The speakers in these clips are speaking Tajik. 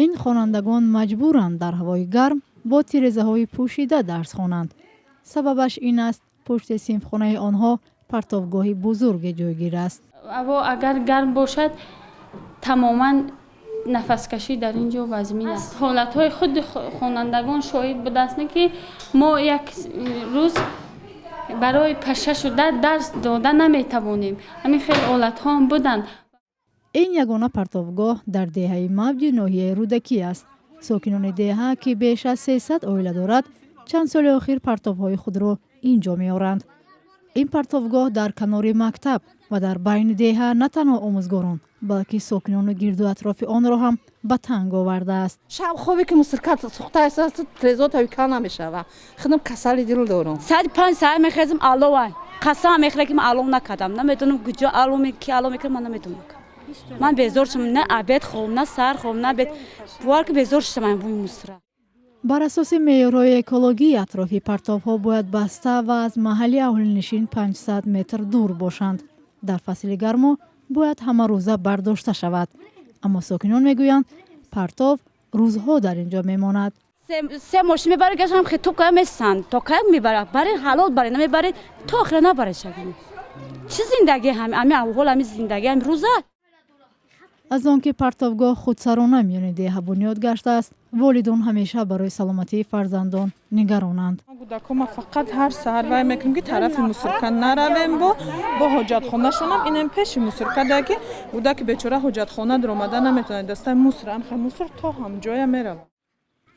Ин хонандагон маҷбуранд дар ҳавои гарм бо тирезаҳои пӯшида дарс хонанд. Сабабаш ин аст, пушти синфхонаи онҳо партовгоҳи бузурге ҷойгир аст. Ҳаво агар гарм бошад, тамоман нафаскашӣ дар ин ҷо вазмин аст. Ҳолатҳои худи хонандагон шоҳид будааст, ки мо як рӯз барои паша шуда дарс дода наметавонем. Ҳамин хел ҳолатҳоам буданд. Ин ягона партовгоҳ дар деҳаи Мавҷи ноҳияи Рӯдакӣ аст. Сокинони деҳа, ки беш аз 300 оила дорад, чанд соли охир партовҳои худро ин ҷо меоранд. Ин партовгоҳ дар канори мактаб ва дар байни деҳа на танҳо омӯзгорон, балки сокинони гирду атрофи онро ҳам ба танг овардааст. Шаб хобе ки мусорка сӯхта трезо тавика намешава. Худам касали дил дорам. Соати 5 саҳар мехезам, алова қасам мехӯра, ки ман алов накардам. Намедонам, куҷо алов, ки алов мекунам, ман намедонам. Ман безор шудам, на обед хобам, на саҳар хобам, на обед. Бовар ки, безор шудам ин бӯи мусора. Бар асоси меъёрҳои экологӣ, атрофи партовҳо бояд баста ва аз маҳалли аҳолинишин 500 метр дур бошанд. Дар фасли гармо бояд ҳамарӯза бардошта шавад, аммо сокинон мегӯянд, партов рӯзҳо дар ин ҷо мемонад. Се мошин мебарад, гаштам хитоб кая месанд. То кая мебарад? Баред, ҳалол баред, намебаред, то охира набаред. Шагини чӣ зиндагӣ? Ҳами аҳвол, ҳами зиндагӣ, ҳами рӯза. Аз он ки партовгоҳ худсарона миёни деҳа бунёд гаштааст, волидон ҳамеша барои саломатии фарзандон нигаронанд. Кӯдакома фақат ҳар саҳар вай мекунем, ки тарафи мусорка наравем. Бо ҳоҷатхонашонам инам пеши мусорка да, ки кӯдаки бечора ҳоҷатхона даромада наметавонад, дастаи мусор, амха мусор то ҳамҷоя меравад.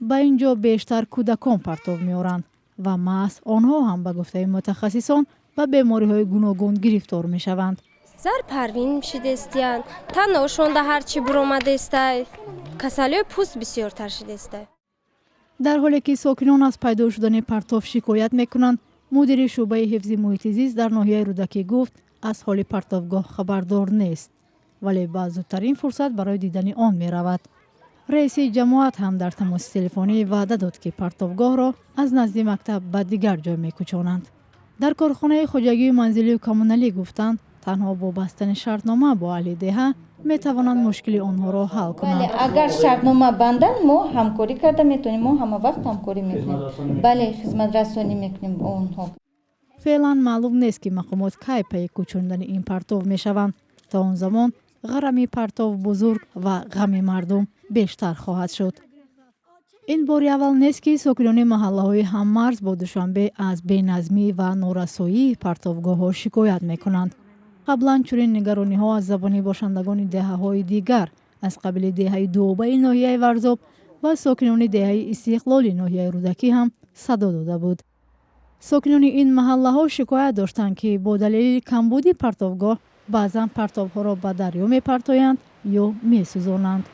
Ба ин ҷо бештар кӯдакон партов меоранд ва маҳз онҳо ҳам, ба гуфтаи мутахассисон, ба бемориҳои гуногун гирифтор мешаванд. Зар парвин шидестиянд, таношонда ҳарчи буромадестай, касалиҳои пӯст бисёртар шидестай. Дар ҳоле ки сокинон аз пайдо шудани партов шикоят мекунанд, мудири шӯъбаи ҳифзи муҳити зист дар ноҳияи Рӯдакӣ гуфт, аз ҳоли партовгоҳ хабардор нест, вале ба зудтарин фурсат барои дидани он меравад. Раиси ҷамоат ҳам дар тамоси телефонӣ ваъда дод, ки партовгоҳро аз назди мактаб ба дигар ҷой мекӯчонанд. Дар корхонаи хоҷагии манзилию коммуналӣ гуфтанд, танҳо бо бастани шартнома бо аҳли деҳа метавонанд мушкили онҳоро ҳал кунанд. Агар шартнома банданд, мо ҳамкорӣ карда метавонем. Мо ҳама вақт ҳамкорӣ мекунем, бале, хизматрасонӣ мекунем бо онҳо. Феълан маълум нест, ки мақомот кай пайи кӯчондани ин партов мешаванд. То он замон ғарами партов бузург ва ғами мардум бештар хоҳад шуд. Ин бори аввал нест, ки сокинони маҳаллаҳои ҳаммарз бо Душанбе аз беназмӣ ва норасоии партовгоҳҳо шикоят мекунанд. Қаблан чунин нигарониҳо аз забони бошандагони деҳаҳои дигар, аз қабили деҳаи Дуобаи ноҳияи Варзоб ва сокинони деҳаи Истиқлоли ноҳияи Рӯдакӣ ҳам садо дода буд. Сокинони ин маҳаллаҳо шикоят доштанд, ки бо далели камбуди партовгоҳ баъзан партовҳоро ба дарё мепартоянд ё месӯзонанд.